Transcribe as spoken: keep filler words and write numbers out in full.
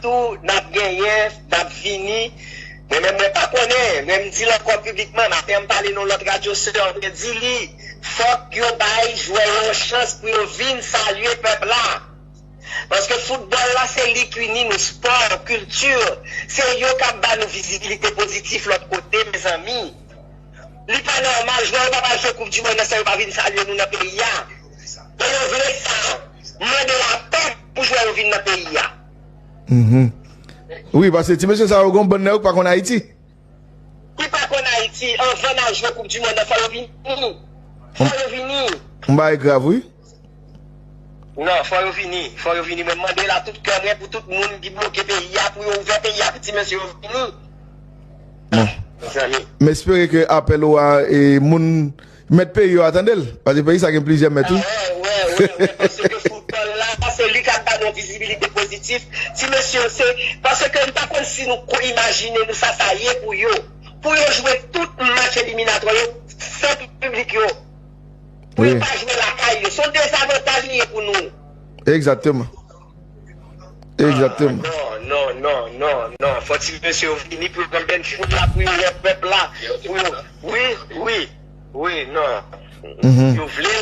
tou, n ap genyen, n ap vini. Mwen menm, mwen pa konnen, mwen m di l ankò piblikman, maten an m pale nan yon lòt radyo sè, mwen di li, fòk yo bay jwè yo yon chans pou yo vin salye pèp la. Paske foutbòl la, se li k ini nou, spò, kilti, se yo k ap ba nou vizibilite pozitif lòt kote, mezanmi. Li pa nòmal, jwè yo pa pral jwe koup di mond nan san yo pa vin salye nou nan peyi a. E yo vle sa. Mande lapè pou jwè yo vin nan peyi a. Mhm. Wi, paske ti mesye sa yo gon bann nèg ki pa konn Ayiti. Ki pa konn Ayiti, anvan n al jwe koup di mond nan, fò yo vini. Fò yo vini. M ba e grav, wi. Non, fò yo vini. Fò yo vini. Mwen mande la tout kè mwen pou tout moun ki bloke peyi a, pou yo ouvè peyi a pou ti mesye yo vini. Bon. Mezanmi. M espere ke apèl ou a, e, moun mèt peyi yo a tande l. Paske peyi sa gen plizyè mèt, wi. Ah, wè, wè, wè, wè, paske foutbòl la, se li k ap ba nou vizibilite pozitif. Ti mesye yo, se, paske m pa konn si nou ko imajine nou sa sa ye pou yo. Pou yo jwe tout match eliminatwa yo san piblik yo. Pou yo pa jwe lakay yo. Se yon dezavantaj li ye pou nou. Egzakteman. Egzakteman. Ah, non, non, non, non, non. Fò ti mesye yo vini pou yo pran bènfit la, pou yo wè pèp la. Pou yo, wi, wi, wi, non. Mhm. Yo vle